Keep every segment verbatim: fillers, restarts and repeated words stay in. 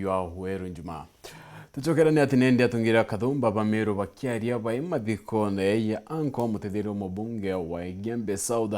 Jwa Weru Njuma. Tucokerane ati nindi atungira kathumba ba Meru bakiaria bai mathikone ya anko mutetheria wa mubunge wa Igembe South,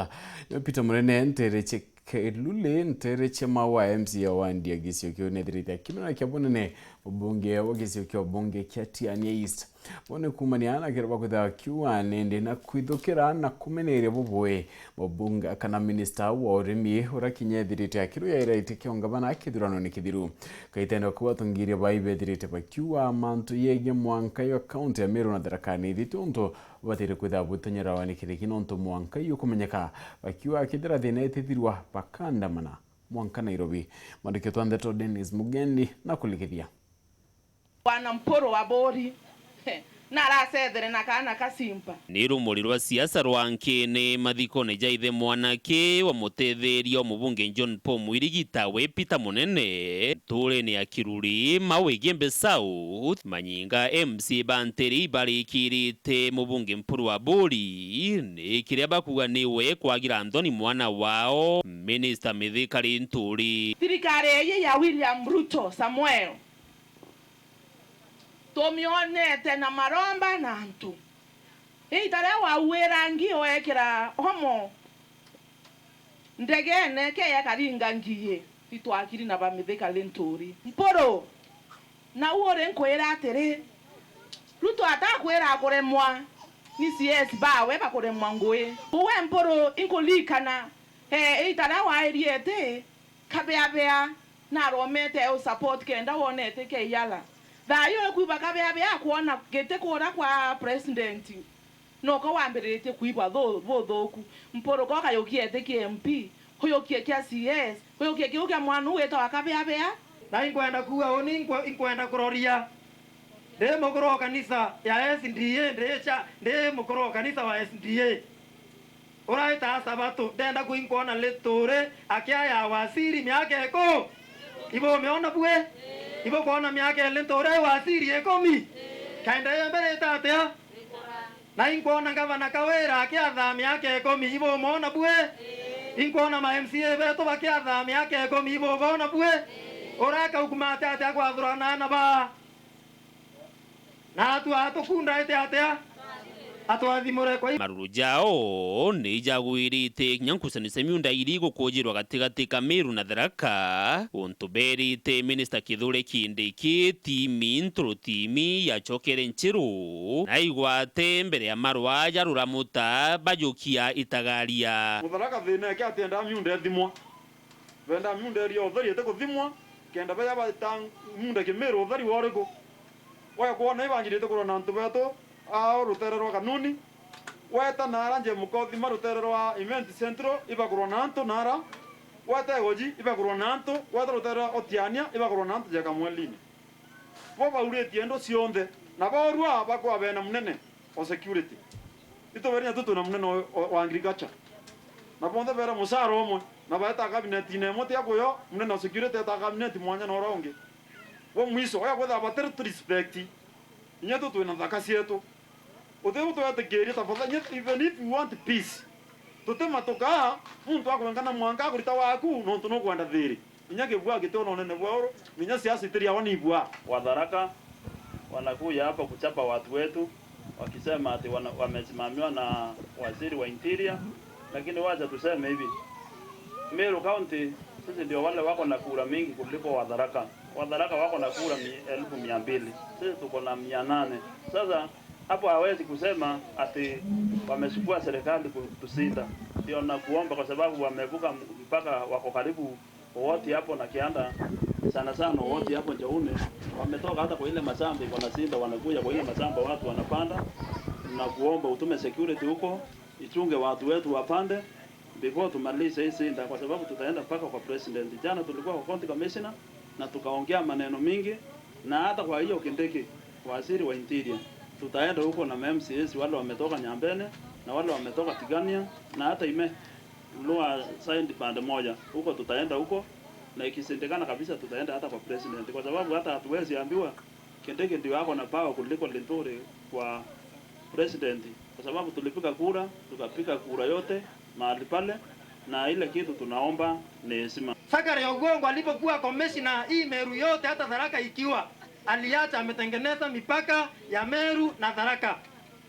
ya Peter Munene, ntere cia Kelule, ntere cia Maua, M C A wa Ndia gisio kiu nethirite akimena kia bunene mubunge wa gisio kia ubunge kia Tiania East. Bone kuumania na kiri bakwithira bakiuga nindi na kwithukira na kumeneria bubui mubunge kana minista wa urimi uria kinya ethirite akiruyaira iti kia ungavana kithurano ni kithiru. Kaitendo kau atongeria bai bethirite bakiuga mantu yegie mwanka ya kaunti ya Meru na Tharaka Nithi ti untu bubataire kwithira bwitonyerwa ni kiriki nontu mwanka iyo kumenyeka, bakiuga akethira thina itithirwa bakandamana mwanka Nairobi. Mwandiki wa ndeto Dennis Mugendi na kulikithia. Bwana Mpuru wa Buri, naracethere na kaana ka simba. Ni rumuri rwa siasa rwa nkini mathikone ja ithe mwanake wa mutetheria wa mubunge John Paul Mwirigita wi Peter Munene, nturene ya Kiruri, Maua Igembe South, Manyinga M C A ba ntiri ibarikirite mubunge Mpuru wa Buri, ni kiria bakuga niwe kwagira nthoni mwana wao, Minister Mithika Linturi. Thirikari iyi ya William Ruto Samuel, tumionete na maromba na antu. Iita riria wauira ngi weekira omo ndegene, keya karinga ngiye, itwakiri na ba Mithika Linturi. Mpuru, nau uri nkwira atiri, Ruto atakwira akuremwa, ni C S bawe bakuremwa ngui. Uwe Mpuru inkuririkana, eh, iita riria wairiete, Kabeabea naromete eu support kenda wonete keiala. Thayu ekuiba Kabeabea akwona giti kura kwa president. Noka wambiriritie kuibwa thu-, buthuku. Mpuru ko kayukiete ki M P, kuyukie kia C S, kuyukie kiu kia mwana uu witawa Kabeabea. Na inkwenda kuuga uni inkwe-, inkwenda kuroria. Ndi mukuru wa kanisa ya S D A, ndi cha, ndi mukuru wa kanisa wa S D A. Uraita Sabato, ndenda kuinkwona Linturi akiaya wasiri miaka iku. Ibumiona bue? Ibukwona miaka ya Linturi wasiri ikumi? Kainda ya mbere ita atia? Na inkwona ngavana Kawira akiatha miaka ikumi, ibumwona bue? Inkwona ma M C A betu bakiatha miaka ikumi, ibubona bue? Urakaukuma atia atia kwathurana na ba? Na atua atukunda ite atia? Atwathimure kwa i- Maruru jao ni ijagwirite kinya ngucanio cia miunda iri gukujirwa gatigati ka Meru na Tharaka, untu berite Minista Kithure Kindiki, timi nturu timi yacokere nchiru, na igwate mbere ya marwa ja ruramuta bajukia itagaria. Mutharaka thina eke atiendaa miunda ithimwa. Benda miunda iria utheri iti kuthimwa, kenda beya baita miunda Kimiru utheri wa uriku? Wekwona ibanjirite kurwa na antu betu ao rutere rwa Kanuni, weta naara Njemuko thima rutere rwa Imenti Central ibakurwa na antu naara, weta Igoji ibakurwa na antu, weta rutere rwa Otiania ibakurwa na antu jeka mwelini. Bo bauritie ndu cionthe, na boorua bakwa bena munene o security. Ituberi natu twina munene o, o, wa agriculture. Na bonthe bera mucara umwe, na baeta kabinetine imwe tia kuyo, munene o security eta kabineti mwanya na uria ungi. Bo mwiso, oya kwetha batiri tu respect. Inya tu twina nthaka cietu. Uti utwetikirie tafadhali, even if you want peace. Tutimatukaa, muntu akwengana mwanka akurita waku, nontu nukwenda thiri. Inya kibua gitiona unene bwa uru, inya siasa itiriawa ni ibua. Wa Tharaka wanakuja hapa kuchapa watu wetu, wakisema ati wana-, wamesimamiwa na waziri wa interior, lakini wacha tuseme hivi, Meru County, sisi ndio wale wako na kura mingi kuliko wa Tharaka. Wa Tharaka wako na kura mi-, elfu mia mbili. Sisi tuko na mia nane. Sasa, hapo hawezi kusema ati wamechukua serikali kutushinda. Ndio nakuomba, kwa sababu wamevuka mpaka, wako karibu Owoti hapo na Kianda, sana sana Owoti hapo Njaune, wametoka hata kwa ile mashamba iko na shinda, wanakuja kwa ile mashamba watu wanapanda. Nakuomba utume security huko, ichunge watu wetu wapande before tumalize hii shinda, kwa sababu tutaenda mpaka kwa president. Jana tulikuwa kwa county commissioner na tukaongea maneno mingi, na hata kwa hiyo Kindiki, waziri wa interior, tutaenda huko na ma M C As wale wametoka Nyambene na wale wametoka Tigania na hata Ime, Lower Side pande moja huko, tutaenda huko, na ikishindikana kabisa tutaenda hata kwa president, kwa sababu hata hatuwezi ambiwa Kindiki ndio ako na power kuliko Linturi kwa president, kwa sababu tulipiga kura, tukapiga kura yote mahali pale, Na ile kitu tunaomba ni heshima. Zachary Ogongo alipokuwa komishna, hii Meru yote, hata Tharaka ikiwa, aliacha ametengeneza mipaka ya Meru na Tharaka,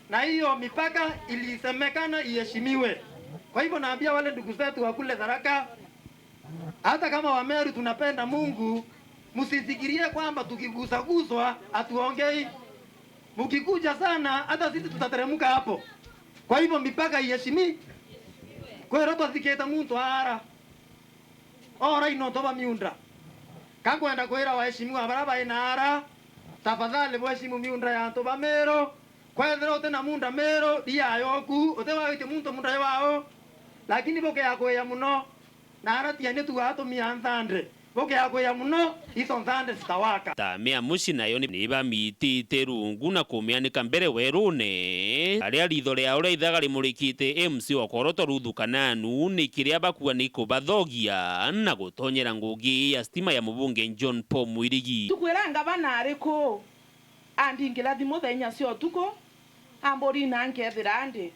na hiyo mipaka ilisemekana iheshimiwe. Kwa hivyo naambia wale ndugu zetu wa kule Tharaka, hata kama Wameru tunapenda Mungu, msifikirie kwamba tukigusaguswa hatuongei. Mkikuja sana, hata sisi tutateremka hapo. Kwa hivyo mipaka iheshimi. Kwirwo twathikite muntu aara, ora inonto ba miunda. Ka nkwenda kwira waheshimiwa bara bai na ara, tafadhali bweshimu miunda ya antu ba Meru. Kwethira uti na munda Meru, ria yoku, uti wagite muntu munda wao. Lakini bukea kwiya muno, na ara tiani tu atumia nthande. Bukea kwiya muno, iso nthande citawaka. Tamia muci nayo ni, ni bamitite rungu na kumianika mbere werune, aria ritho riao ria ithaga rimurikite M C wa Koroto Ruthu Kananu, ni kiria bakua ni kubathogia na gutonyera ngugi ya stima ya mubunge John Paul Mwirigi. Tukwira ngavana ari ku? Andingira thimu thaa inya cia utuku, amburi na nkethira ndi.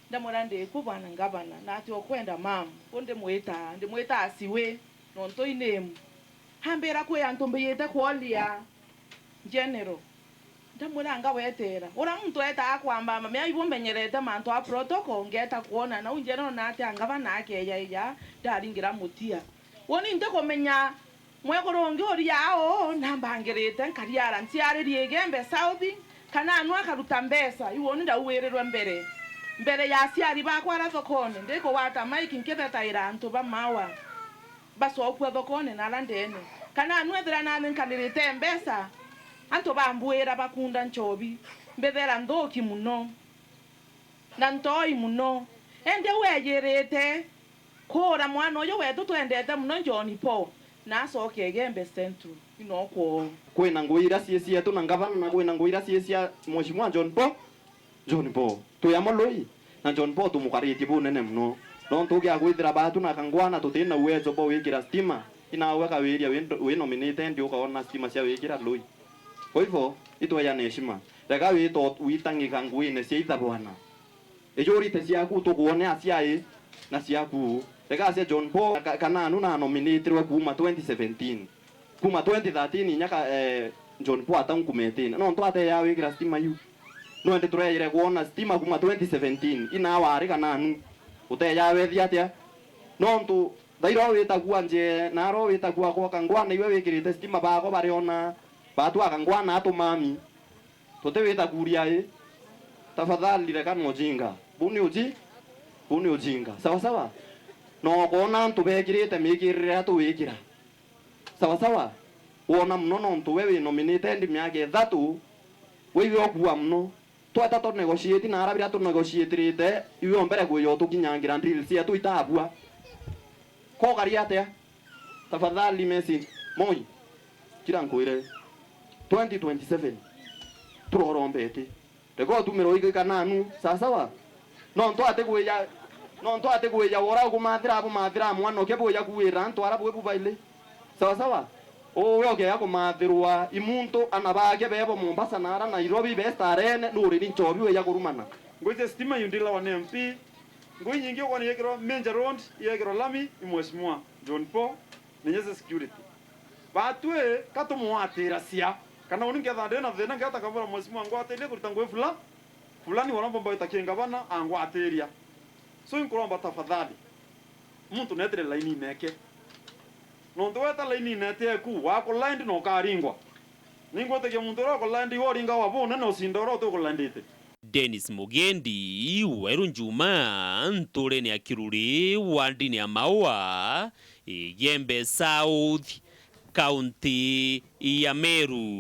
Ndamwira, "Ndi ku bwana ngavana, na ati ukwenda mam?" Ku ndimwita, ndimwita asiwi, nontu i name. Ambira, "Kwi antu mbiyite kworia general." Ndamwira, "Ngawetera." Ura muntu etaa kwamba mamea ibu menyerete mantu a protocol, ngeta kwona nau general na ati a ngavana akeeja ija ndaringira mutia. Woni ntikumenya. Mwekuru ungi uria uu nambangirite nkariara, nciaririe Igembe South, kana anu akaruta mbeca, iu uni ndauwirirwe mbere. Mbere ya aciari bakwa ara thokone, ndikugwata maiki nkithetaira antu ba mawa bacokua thokone na ara ndene. Kana anu ethira nathinkanirite mbeca, antu bambuira bakunda nchobi, mbithera nthuki muno. Na ntoi muno. Indi u ejirite kuura mwana uyu wetu twendete muno John Paul, na acoke Igembe Central, ino kwoo. Kwina ngui iria cii cietu na ngavana, na kwina ngui iria cii cia Mheshimiwa John Paul, John Paul. Twi amo lui, na John Paul tumukaritie bunene muno. Nontu ugia kwithira batu na Kangwana tuti na uwezo bwa gwikira stima, inawe kawiria wi, wi nominated ndi ukaona stima cia gwikira lui. Kwa hivyo, itweyane heshima. Rega wito witang'ika nguine cia itha bwana. Ijurite ciaku tukuone aciai na ciaku. Rega cia John Paul ka-, kana anu na nominatirwe kuuma twenty seventeen. Kuuma twenty thirteen inya ka, eh, John Paul ataunkumetine. Nontu ateya wikira stima iu. Nwendi tureire kuona stima kuuma twenty seventeen. Ina wari kana anu. Uteya wethi atia? Nontu thairo witagua nje, naro witagua kwa Kangwana iwe wikirite stima bako bariona. Batu a Kangwana atumami. Tutiwita kuria i. Tafadhali reka na ujinga. Bu ni uji-, bu ni ujinga. Sawa sawa? Na ukoona antu bekirite mikirire iria tuwikira. Sawa sawa? Wona muno nontu we wi nominated miaka ithatu, we iwe ukua muno. Tweta tu negotiate na ara bira tu negotiatirite, iwe o mbere kwija utukinyangira deal cietu itabua. Ko kari atia? Tafadhali message. Moi, kira nkwire, twenty twenty-seven, turorombete. Reka utumirwe igika nanu, sawa sawa? Nontu ati kwija, nontu ati kwija wora ukumathira, abumathira mwana uke bwija kuwira antu ara bwi bubaili. Sawa sawa? Uwe ukeja kumathirwa i muntu ana bake bebo Mombasa na ara Nairobi be starene, nuriri nchobi wija kurumana. Ngwite stima yu ndilawa ni M P, Ngui nyingi ukwona yekirwa major road, yekirwa lami, i Mheshimiwa John Paul, na nyese security. Batwi, ka tumwatira cia. Kana uni nketha ndi na thina, ngeta kavura Mheshimiwa ngwatirie kurita ngui fula-, fulani, wala mbomba wita kingavana, angwatiria. So, inkuromba tafadhali, muntu netire laini neke. Nontu weta laini nete eku, wakulendi na ukaringwa. Ningwitikia muntu uria ukulendi, iwe uringa wa bunene ucinda uria uti ukulendi iti. Dennis Mugendi, Weru Njuma, nturene ya Kiruri, wandini ya Maua, Igembe South, kaunti ya Meru.